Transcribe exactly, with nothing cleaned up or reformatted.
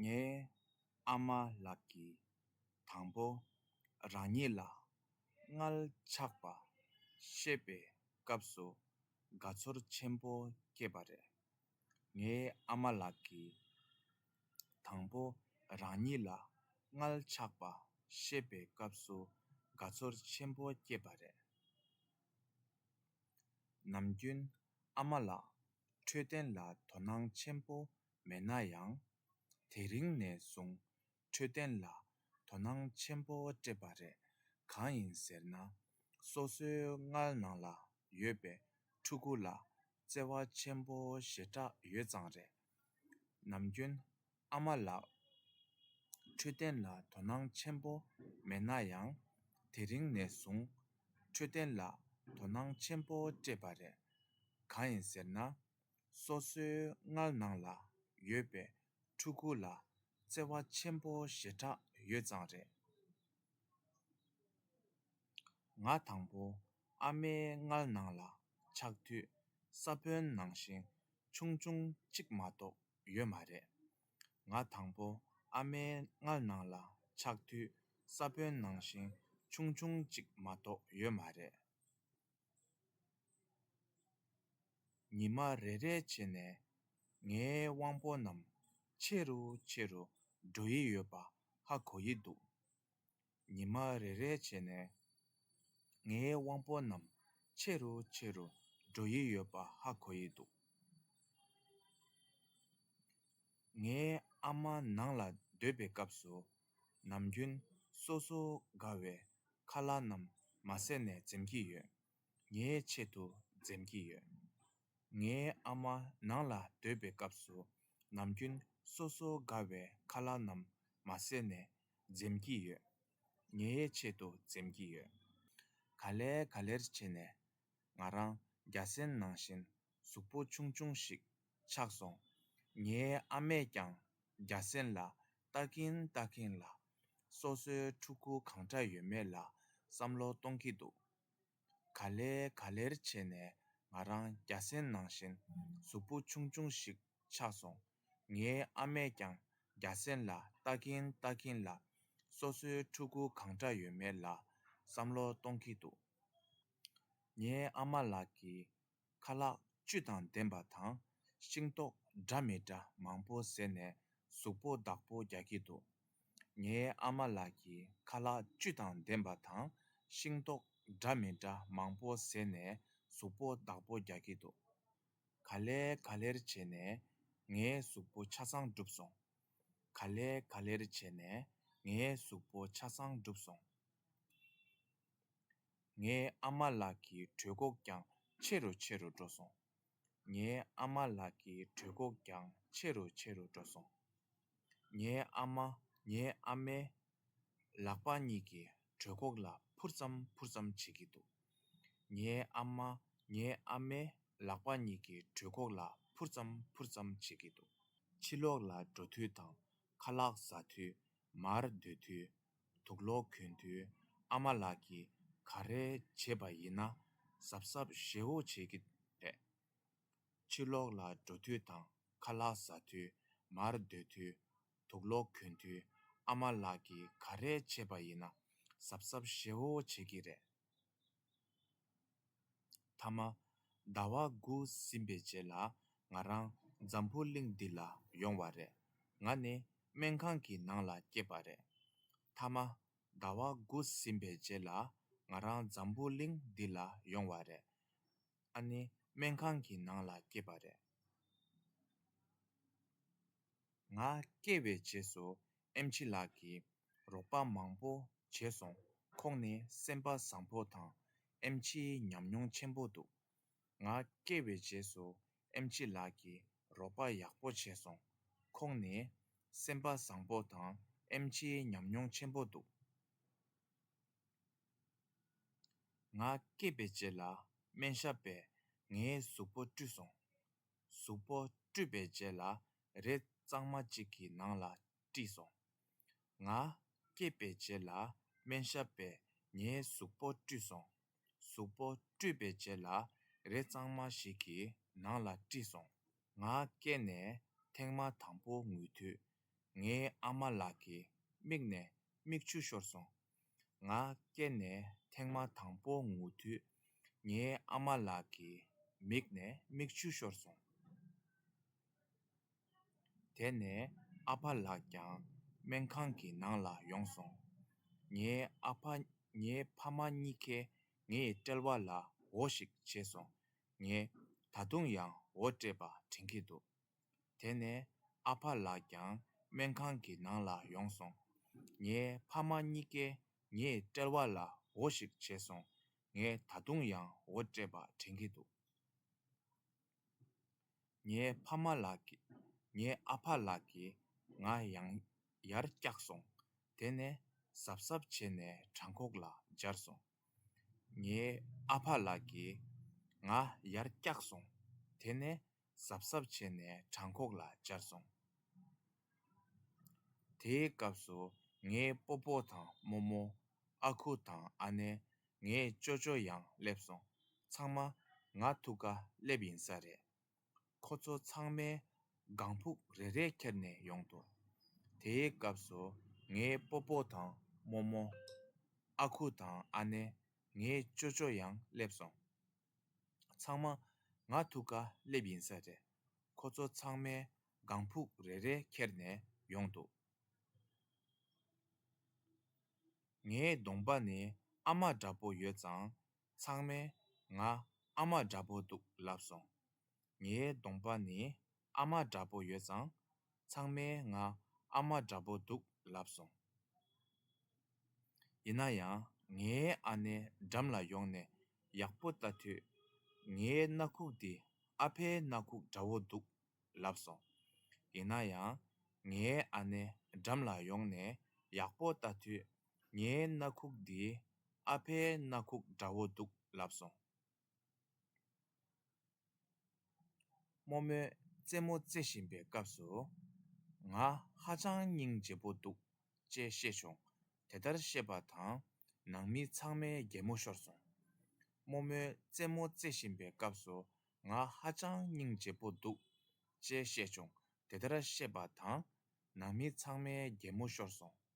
ངའི་ཨ་མ་ལགས་ཀྱིས་དང་པོ་རང་ཉིད་ལ་མངལ་ཆགས་པ་ཤེས་པའི་སྐབས་སུ་དགའ་ཚོར་ཆེན་པོ་སྐྱེས་པ་རེད། ངའི་ཨ་མ་ལགས་ཀྱིས་དང་པོ་རང་ཉིད་ལ་མངལ་ཆགས་པ་ཤེས་པའི་སྐབས་སུ་དགའ་ཚོར་ཆེན་པོ་སྐྱེས་པ་རེད། ནམ་རྒྱུན་ཨ་མ་ལགས་འཕྲོད་བསྟེན་ལ་དོ་སྣང་ཆེན་པོ་མེད་ན་ཡང་། དེ་རིང་ནས་བཟུང་འཕྲོད་བསྟེན་ལ་དོ་སྣང་ཆེན་པོ་སྤྲད་པ་རེད། གང་ཡིན་ཟེར་ན། སོ་སོའི་མངལ་ནང་ལ་ཡོད་པའི་ཕྲུ་གུ་ལ་བརྩེ་བ་ཆེན་པོ་ཞེ་དྲག་ཡོད་ཙང་རེད། ནམ་རྒྱུན་ཨ་མ་ལགས་འཕྲོད་བསྟེན་ལ་དོ་སྣང་ཆེན་པོ་མེད་ན་ཡང་། དེ་རིང་ནས་བཟུང་འཕྲོད་བསྟེན་ལ་དོ་སྣང་ཆེན་པོ་སྤྲད་པ་རེད། གང་ཡིན་ཟེར་ན། སོ་སོའི་མངལ་ནང་ལ་ཡོད་པའི་ཕྲུ་གུ་ལ་བརྩེ་བ་ཆེན་པོ་ཞེ་དྲག་ཡོད་ཙང་རེད། ང་དང་པོ་ཨ་མའི་མངལ་ནང་ལ་ཆགས་དུས་ས་བོན་ནང་བཞིན་ཆུང་ཆུང་གཅིག་མ་གཏོགས་ཡོད་མ་རེད། ང་དང་པོ་ཨ་མའི་མངལ་ནང་ལ་ཆགས་དུས་ས་བོན་ནང་བཞིན་ཆུང་ཆུང་གཅིག་མ་གཏོགས་ཡོད་མ་རེད། ཉི་མ་རེ་རེ་བྱས་ནས་ངའི་དབང་པོ་རྣམས་ཆེ་རུ་ཆེ་རུ་འགྲོ་ཡི་ཡོད་པ་ཧ་གོ་ཡི་འདུག་ཉི་མ་རེ་རེ་བྱས་ནས་ངའི་དབང་པོ་རྣམས་ཆེ་རུ་ཆེ་རུ་འགྲོ་ཡི་ཡོད་པ་ཧ་གོ་ཡི་འདུག་ངའི་ཨ་མ་ནང་ལ་སྡོད་པའི་སྐབས་སུ་ནམ་རྒྱུན་སོ་སོ་དགའ་བའི་ཁ་ལག་རྣམས་མ་བཟས་ནས་འཛེམ་གྱི་ཡོད། ངའི་ཆེད་དུ་འཛེམ་གྱི་ཡོད། ངའི་ཨ་མ་ནང་ལ་སྡོད་པའི་སྐབས་སུ་ནམ་རྒྱུན་སོ་སོ་དགའ་བའི་ཁ་ལག་རྣམས་མ་བཟས་ནས་འཛེམ་གྱི་ཡོད། ངའི་ཆེད་དུ་འཛེམ་གྱི་ཡོད། ག་ལེ་ག་ལེར་བྱས་ནས་ང་རང་རྒྱ་སྲན་ནང་བཞིན་གཟུགས་པོ་ཆུང་ཆུང་ཞིག་ཆགས་སོང་། ངའི་ཨ་མས་ཀྱང་རྒྱ་སྲན་ལ་ལྟ་གིན་ལྟ་གིན་ལ་སོ་སོའི་ཕྲུ་གུ་གང་འདྲ་ཡོད་མེད་ལ་བསམ་བློ་གཏོང་གི་འདུག་ག་ལེ་ག་ལེར་བྱས་ནས་ང་རང་རྒྱ་སྲན་ནང་བཞིན་གཟུགས་པོ་ཆུང་ཆུང་ཞིག་ཆགས་སོང་། ངའི་ཨ་མས་ཀྱང་རྒྱ་སྲན་ལ་ལྟ་གིན་ལྟ་གིན་ལ་སོ་སོའི་ཕྲུ་གུ་གང་འདྲ་ཡོད་མེད་ལ་བསམ་བློ་གཏོང་གི་འདུག་ངའི་ཨ་མ་ལགས་ཀྱིས་ཁ་ལག་བཅུད་དང་ལྡན་པ་དང་ཤིང་ཏོག་འདྲ་མི་འདྲ་མང་པོ་བཟས་ནས་གཟུགས་པོ་བདག་པོ་རྒྱག་གི་འདུག་ངའི་ཨ་མ་ལགས་ཀྱིས་ཁ་ལག་བཅུད་དང་ལྡན་པ་དང་ཤིང་ཏོག་འདྲ་མི་འདྲ་མང་པོ་བཟས་ནས་གཟུགས་པོ་བདག་པོ་རྒྱག་གི་འདུག་ག་ལེ་ག་ལེར་བྱས་ནས་ངའི་གཟུགས་པོ་ཆ་ཚང་འགྲུབ་སོང་། ག་ལེ་ག་ལེར་བྱས་ནས་ངའི་གཟུགས་པོ་ཆ་ཚང་འགྲུབ་སོང་། ངའི་ཨ་མ་ལགས་ཀྱི་གྲོད་ཁོག་ཀྱང་ཆེ་རུ་ཆེ་རུ་འགྲོ་སོང་། ངའི་ཨ་མ་ལགས་ཀྱི་གྲོད་ཁོག་ཀྱང་ཆེ་རུ་ཆེ་རུ་འགྲོ་སོང་། ངའི་ཨ་མ་ངའི་ཨ་མའི་ལག་པ་གཉིས་ཀྱིས་གྲོད་ཁོག་ལ་ཕུར་ཙམ་ཕུར་ཙམ་བྱེད་ཀྱི་འདུག་ངའི་ཨ་མ་ངའི་ཨ་མའི་ལག་པ་གཉིས་ཀྱིས་གྲོད་ཁོག་ལ་ཕུར་ཙམ་ཕུར་ཙམ་བྱེད་ཀྱི་འདུག་ཕྱི་ལོགས་ལ་འགྲོ་དུས་དང་ཁ་ལག་ཟ་དུས། མར་སྡོད་དུས། དུག་ལོག་གྱོན་དུས། ཨ་མ་ལགས་ཀྱིས་ག་རེ་བྱས་པ་ཡིན་ན་གཟབ་གཟབ་ཞེ་བོ་བྱེད་ཀྱི་རེད། ཕྱི་ལོགས་ལ་འགྲོ་དུས་དང་ཁ་ལག་ཟ་དུས། མར་སྡོད་དུས། དུག་ལོག་གྱོན་དུས། ཨ་མ་ལགས་ཀྱིས་ག་རེ་བྱས་པ་ཡིན་ན་གཟབ་གཟབ་ཞེ་བོ་བྱེད་ཀྱི་རེད། མཐའ་མ། ཟླ་བ་དགུ་ཟིན་པའི་རྗེས་ལ་ང་རང་འཛམ་བུ་གླིང་འདི་ལ་ཡོང་བ་རེད། ང་ནི་སྨན་ཁང་གི་ནང་ལ་སྐྱེས་པ་རེད། མཐའ་མ། ཟླ་བ་དགུ་ཟིན་པའི་རྗེས་ལ་ང་རང་འཛམ་བུ་གླིང་འདི་ལ་ཡོང་བ་རེད། ཨ་ནི་སྨན་ཁང་གི་ནང་ལ་སྐྱེས་པ་རེད། ང་སྐྱེས་པའི་རྗེས་སུ་ཨེམ་ཆི་ལགས་ཀྱིས་རོགས་པ་མང་པོ་བྱས་སོང་། ཁོང་ནི་སེམས་པ་བཟང་པོ་དང་ཨེམ་ཆིའི་ཉམས་མྱོང་ཆེན་པོ་འདུག་ང་སྐྱེས་པའི་རྗེས་སུ་ཨེམ་ཆི་ལགས་ཀྱིས་རོགས་པ་ཡག་པོ་བྱས་སོང་། ཁོང་ནི་སེམས་པ་བཟང་པོ་དང་ཨེམ་ཆིའི་ཉམས་མྱོང་ཆེན་པོ་འདུག་ང་སྐྱེས་པའི་རྗེས་ལ་སྨན་ཞབས་པས་ངའི་གཟུགས་པོ་བཀྲུས་སོང་། གཟུགས་པོ་བཀྲུས་པའི་རྗེས་ལ་རས་གཙང་མ་གཅིག་གི་ནང་ལ་དཀྲིས་སོང་། ང་སྐྱེས་པའི་རྗེས་ལ་སྨན་ཞབས་པས་ངའི་གཟུགས་པོ་བཀྲུས་སོང་། གཟུགས་པོ་བཀྲུས་པའི་རྗེས་ལ་རས་གཙང་མ་ཞིག་གི་ནང་ལ་དཀྲིས་སོང་། ང་སྐྱེས་ནས་ཐེངས་མ་དང་པོ་ངུས་དུས། ངའི་ཨ་མ་ལགས་ཀྱི་མིག་ནས་མིག་ཆུ་ཤོར་སོང་། ང་སྐྱེས་ནས་ཐེངས་མ་དང་པོ་ངུ་དུས། ངའི་ཨ་མ་ལགས་ཀྱི་མིག་ནས་མིག་ཆུ་ཤོར་སོང་། དེ་ནས་ཨ་ཕ་ལགས་ཀྱང་སྨན་ཁང་གི་ནང་ལ་ཡོང་སོང་། ངའི་ཨ་ཕ། ངའི་ཕ་མ་གཉིས་ཀས་ངའི་དཔྲལ་བ་ལ་འོ་ཞིག་བྱས་སོང་། ངས་ད་དུང་ཡང་འོ་སྤྲད་པ་དྲན་གྱི་འདུག། དེ་ནས་ཨ་ཕ་ལགས་ཀྱང་སྨན་ཁང་གི་ནང་ལ་ཡོང་སོང་། ངའི་ཕ་མ་གཉིས་ཀས་ངའི་དཔྲལ་བ་ལ་འོ་ཞིག་བྱས་སོང་། ངས་ད་དུང་ཡང་འོ་སྤྲད་པ་དྲན་གྱི་འདུག། ངའི་ཕ་མ་ལགས་ཀྱིས། ངའི་ཨ་ཕ་ལགས་ཀྱིས་ང་ཡང་ཡར་བཀྱགས་སོང་། དེ་ནས་གཟབ་གཟབ་བྱས་ནས་བྲང་ཁོག་ལ་སྦྱར་སོང་། ངའི་ཨ་ཕ་ལགས་ཀྱིས་ང་ཡར་བཀྱགས་སོང་། དེ་ནས་གཟབ་གཟབ་བྱས་ནས་བྲང་ཁོག་ལ་སྦྱར་སོང་། དེའི་སྐབས་སུ་ངའི་སྤོ་སྤོ་དང་རྨོ་མོ། ཨ་ཁུ་དང་ཨ་ནེ། ངའི་ཅོ་ཅོ་ཡང་སླེབས་སོང་། ཚང་མ་ང་ཐུག་ག་སླེབས་ཡིན་ས་རེད། ཁོ་ཚོ་ཚང་མས་ལྒང་ཕུག་རེ་རེ་ཁྱེར་ནས་ཡོང་འདུག། དེའི་སྐབས་སུ་ངའི་སྤོ་སྤོ་དང་རྨོ་མོ། ཨ་ཁུ་དང་ཨ་ནེ། ངའི་ཅོ་ཅོ་ཡང་སླེབས་སོང་། ཚང་མ་ང་ཐུག་ག་སླེབས་ཡིན་ས་རེད། ཁོ་ཚོ་ཚང་མས་ལྒང་ཕུག་རེ་རེ་ཁྱེར་ནས་ཡོང་འདུག། ངའི་གདོང་པ་ནི་ཨ་མ་འདྲ་པོ་ཡོད་ཙང་། ཚང་མས་ང་ཨ་མ་འདྲ་པོ་འདུག་ལབ་སོང་། ངའི་གདོང་པ་ནི་ཨ་མ་འདྲ་པོ་ཡོད་ཙང་། ཚང་མས་ང་ཨ་མ་འདྲ་པོ་འདུག་ལབ་སོང་། ཡིན་ན་ཡང་ངའི་ཨ་ནེ་འགྲམ་ལ་ཡོང་ནས་ཡག་པོ་ལྟ་དུས། ངའི་སྣ་ཁུག་འདི་ཨ་ཕའི་སྣ་ཁུག་འདྲ་བོ་འདུག་ལབ་སོང་། ཡིན་ན་ཡང་ངའི་ཨ་ནེ་འགྲམ་ལ་ཡོང་ནས་ཡག་པོ་ལྟ་དུས། ངའི་སྣ་ཁུག་འདི་ཨ་ཕའི་སྣ་ཁུག་འདྲ་བོ་འདུག་ལབ་སོང་། རྨོ་མོས་རྩེད་མོ་རྩེ་བཞིན་པའི་སྐབས་སུ། ང་ཧ་ཅང་སྙིང་རྗེ་པོ་འདུག་ཅེས་བཤད་བྱུང་། དེ་ལྟར་བཤད་པ་དང་། ནང་མི་ཚང་མའི་གད་མོ་ཤོར་སོང་། རྨོ་མོས་རྩེད་མོ་རྩེ་བཞིན་པའི་སྐབས་སུ། ང་ཧ་ཅང་སྙིང་རྗེ་པོ་འདུག་ཅེས་བཤད་བྱུང་། དེ་ལྟར་བཤད་པ་དང་། ནང་མི་ཚང་མའི་གད་མོ་ཤོར་སོང་།